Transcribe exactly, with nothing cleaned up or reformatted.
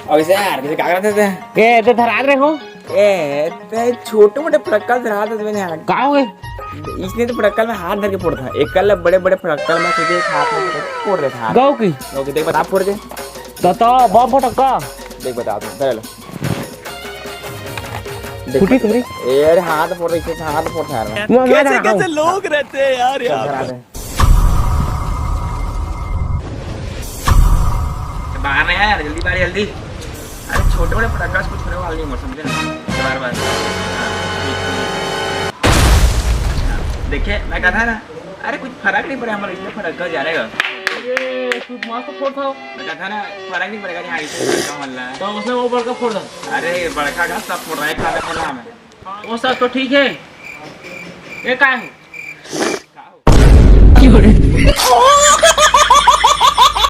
अउ इसे यार, किसे का करत हे? ए, ते धरात रहे हो? ए, ते छोटे मोटे फड़क्का धरात रहे यार। का हो गए? इसने तो फड़क्का में हाथ धर के फोड़ता है। एकल बड़े बड़े फड़क्का में सीधे हाथ में फोड़ देता है। गौ की? ओके, देख बता फोड़ के। तो, तो बम फटक्का। देख बता तू, धर लो। देख फूटी बता। थोड़ी। ए, अरे हाथ फोड़ रही है, हाथ फोड़ रहा है। मैं, मैं कैसे, धरा कैसे हूँ। लोग रहते हैं यार, चल, यहाँ धरा पर। दे। बाहर नहीं आया, जल्दी बाहर, जल्दी। अरे छोटे बड़े फटाका से कुछ होने वाला नहीं, समझे ना? बार बार। हाँ, ठीक, ठीक। अच्छा, देखे, मैं कहा था ना, अरे कुछ फर्क नहीं पड़ा हमारा, इसलिए फटाका जा रहेगा। ये तू मस्त फोड़ था। मैं कहा था ना, फर्क नहीं पड़ेगा, यहाँ इसे फटाका मल रहा है। तो उसने वो बड़का फोड़ था। अरे बड़का का सब फोड़ रहा है, खाने फोड़ रहा है। वो सब तो ठीक है, ये का है?